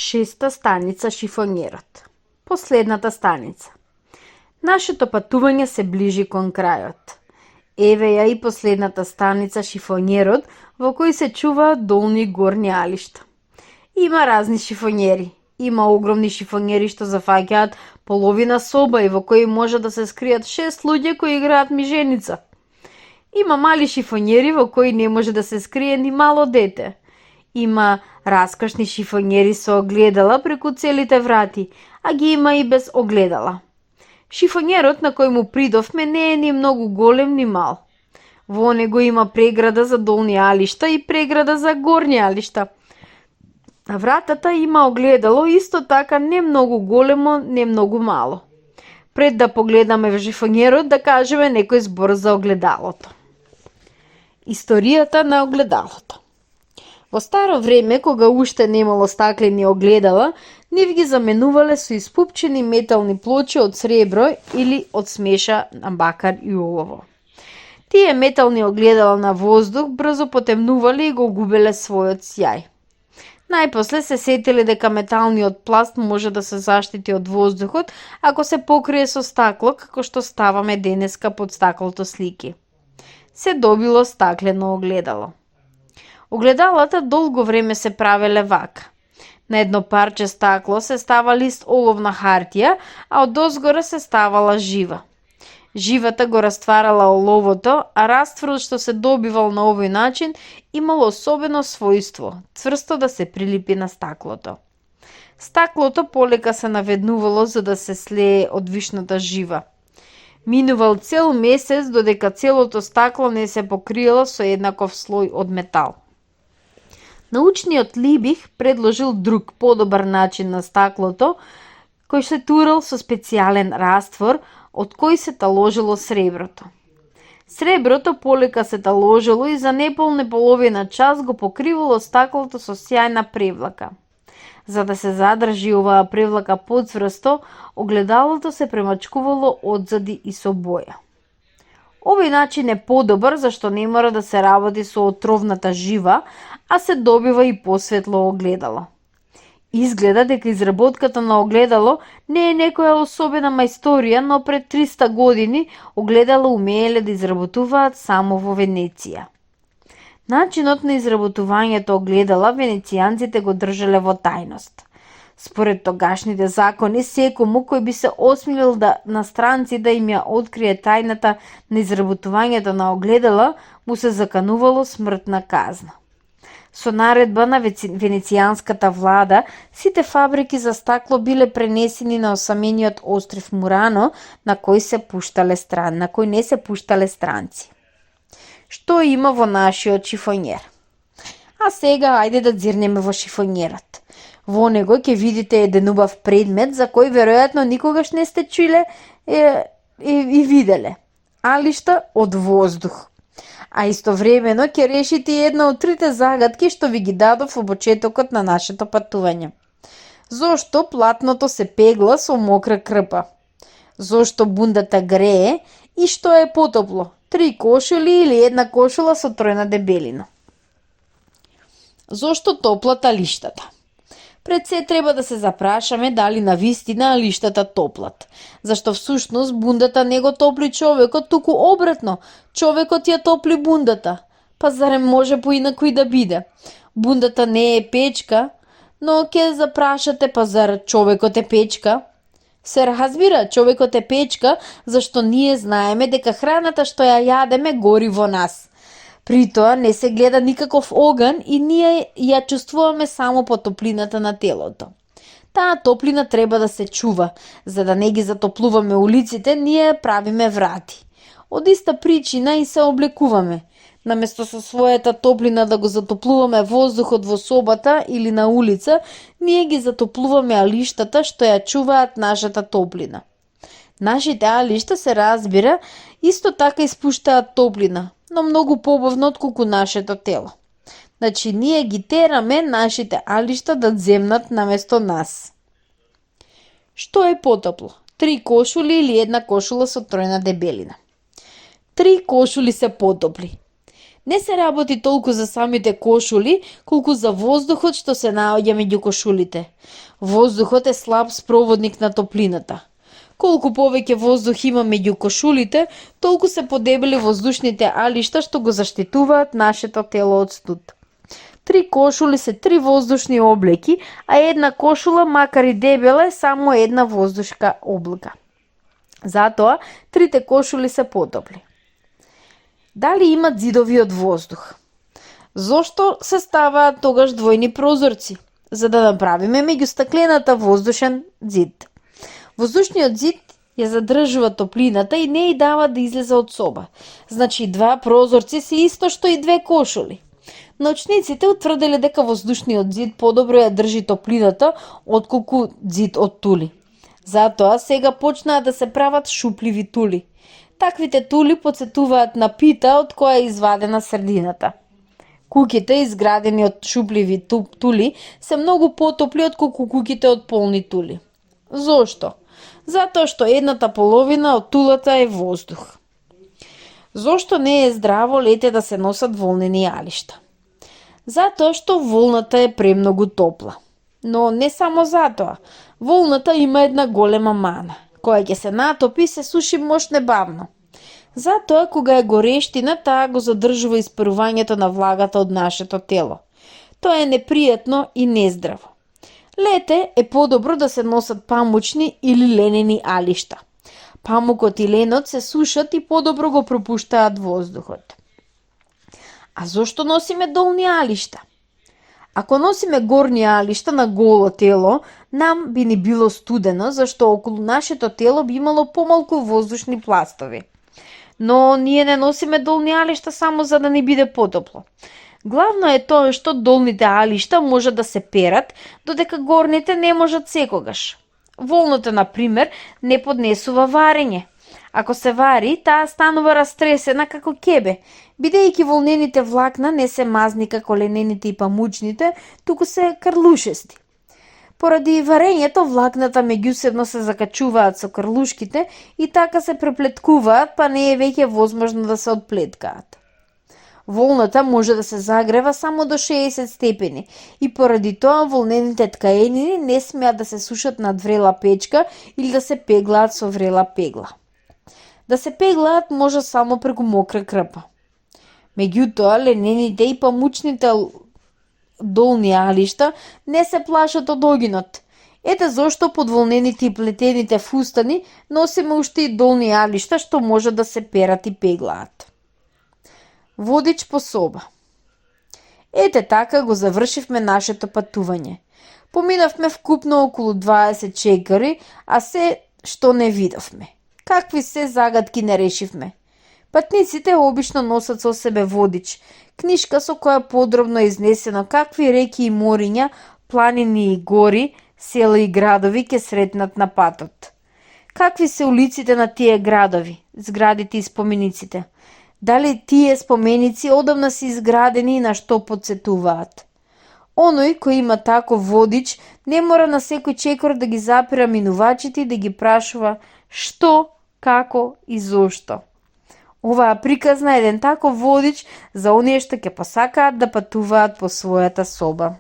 Шеста станица шифонерот. Последната станица. Нашето патување се ближи кон крајот. Еве ја и последната станица шифонерот, во кој се чуваат долни и горни алишта. Има разни шифонери. Има огромни шифонери што зафаќаат половина соба и во кои може да се скријат 6 луѓе кои играат миженица. Има мали шифонери во кои не може да се скрие ни мало дете. Има раскошни шифонери со огледала преку целите врати, а ги има и без огледала. Шифонерот на кој му придовме не е ни многу голем ни мал. Во него има преграда за долни алишта и преграда за горни алишта. На вратата има огледало исто така не многу големо, не многу мало. Пред да погледаме во шифонерот да кажеме некој збор за огледалото. Историјата на огледалото. Во старо време, кога уште немало стаклени огледала, нив ги заменувале со испупчени метални плочи од сребро или од смеша на бакар и олово. Тие метални огледала на воздух брзо потемнувале и го губеле својот сјај. Најпосле се сетиле дека металниот пласт може да се заштити од воздухот ако се покрие со стакло, како што ставаме денеска под стаклото слики. Се добило стаклено огледало. Огледалата долго време се правеле вака. На едно парче стакло се става лист оловна хартија, а од озгора се ставала жива. Живата го растварала оловото, а растворот што се добивал на овој начин имало особено својство – цврсто да се прилипи на стаклото. Стаклото полека се наведнувало за да се слее од вишната жива. Минувал цел месец додека целото стакло не се покриело со еднаков слој од метал. Научниот Либих предложил друг, подобар начин на стаклото, кој се турал со специјален раствор, од кој се таложило среброто. Среброто полека се таложило и за неполне половина час го покривало стаклото со сјајна превлака. За да се задржи оваа превлака поцврсто, огледалото се премачкувало одзади и со боја. Овој начин е подобар зашто не мора да се работи со отровната жива, а се добива и посветло огледало. Изгледа дека изработката на огледало не е некоја особена мајсторија, но пред 300 години огледало умееле да изработуваат само во Венеција. Начинот на изработувањето огледала венецијанците го држале во тајност. Според тогашните закони, секому кој би се осмелил на странци да им ја открие тајната на изработувањето на огледала, му се заканувало смртна казна. Со наредба на венецијанската влада, сите фабрики за стакло биле пренесени на осамениот остров Мурано, на кој не се пуштале странци. Што има во нашиот шифонер? А сега ајде да дзирнеме во шифонерот. Во него ќе видите еден убав предмет за кој веројатно никогаш не сте чуле и виделе. Алишта од воздух. А истовремено ќе решите една од трите загадки што ви ги дадов во почетокот на нашето патување. Зошто платното се пегла со мокра крпа? Зошто бундата грее и што е потопло? 3 кошули или една кошула со тројна дебелина? Зошто топлат алиштата? Пред се треба да се запрашаме дали навистина алиштата топлат. Зашто всушност бундата не го топли човекот, туку обратно. Човекот ја топли бундата. Па зарем може поинаку и да биде? Бундата не е печка, но ќе запрашате па зар човекот е печка? Се разбира, човекот е печка, зашто ние знаеме дека храната што ја јадеме гори во нас. При тоа не се гледа никаков оган и ние ја чувствуваме само по топлината на телото. Таа топлина треба да се чува, за да не ги затоплуваме улиците, ние правиме врати. Од иста причина и се облекуваме. Наместо со својата топлина да го затоплуваме воздухот во собата или на улица, ние ги затоплуваме алиштата што ја чуваат нашата топлина. Нашите алишта, се разбира, исто така испуштаат топлина, но многу побавно отколку нашето тело. Значи, ние ги тераме нашите алишта да земнат наместо нас. Што е потопло? 3 кошули или една кошула со тројна дебелина? 3 кошули се потопли. Не се работи толку за самите кошули, колку за воздухот што се наоѓа меѓу кошулите. Воздухот е слаб спроводник на топлината. Колку повеќе воздух има меѓу кошулите, толку се подебели воздушните алишта што го заштитуваат нашето тело од студ. 3 кошули се 3 воздушни облеки, а една кошула, макар и дебела, е само една воздушка облека. Затоа, 3 кошули се потопли. Дали имат зидови од воздух? Зошто се ставаат тогаш двојни прозорци? За да направиме меѓу стаклената воздушен зид. Воздушниот зид ја задржува топлината и не ја дава да излезе од соба. Значи 2 прозорци се исто што и 2 кошули. Научниците утврдиле дека воздушниот зид подобро ја држи топлината отколку зид од тули. Затоа сега почнаа да се прават шупливи тули. Таквите тули потсетуваат на пита од која е извадена средината. Куќите изградени од шупливи тули се многу потопли отколку куќите од полни тули. Зошто? Затоа што едната половина од тулата е воздух. Зошто не е здраво лете да се носат волнени јалишта? Затоа што волната е премногу топла. Но не само затоа. Волната има една голема мана. Која ќе се натопи, се суши мош небавно. Затоа, кога е горештина, таа го задржува испарувањето на влагата од нашето тело. Тоа е непријатно и нездраво. Лете е подобро да се носат памучни или ленени алишта. Памукот и ленот се сушат и подобро го пропуштаат воздухот. А зошто носиме долни алишта? Ако носиме горни алишта на голо тело, нам би ни било студено, зашто околу нашето тело би имало помалку воздушни пластови. Но ние не носиме долни алишта само за да ни биде потопло. Главно е тоа што долните алишта можат да се перат, додека горните не можат секогаш. Волната, например, не поднесува варење. Ако се вари, таа станува растресена како кебе, бидејќи волнените влакна не се мазни како ленените и памучните, туку се карлушести. Поради варењето, влакната меѓусебно се закачуваат со карлушките и така се преплеткуваат, па не е веќе возможно да се отплеткаат. Волната може да се загрева само до 60 степени и поради тоа волнените ткаенини не смеат да се сушат над врела печка или да се пеглаат со врела пегла. Да се пеглаат може само преку мокра крпа. Меѓутоа, ленените и памучните долни алишта не се плашат од огинот. Ете зошто под волнените и плетените фустани носиме уште и долни алишта што може да се перат и пеглаат. Водич по соба. Ете така го завршивме нашето патување. Поминавме вкупно околу 20 чекари, а се што не видовме. Какви се загадки не решивме. Патниците обично носат со себе водич, книшка со која подробно е изнесено какви реки и мориња, планини и гори, села и градови ќе сретнат на патот. Какви се улиците на тие градови, зградите и спомениците? Дали тие споменици одамна се изградени и на што подсетуваат? Оној кој има таков водич не мора на секој чекор да ги запира минувачите и да ги прашува што, како и зошто. Оваа приказна е еден таков водич за оние што ќе посакаат да патуваат по својата соба.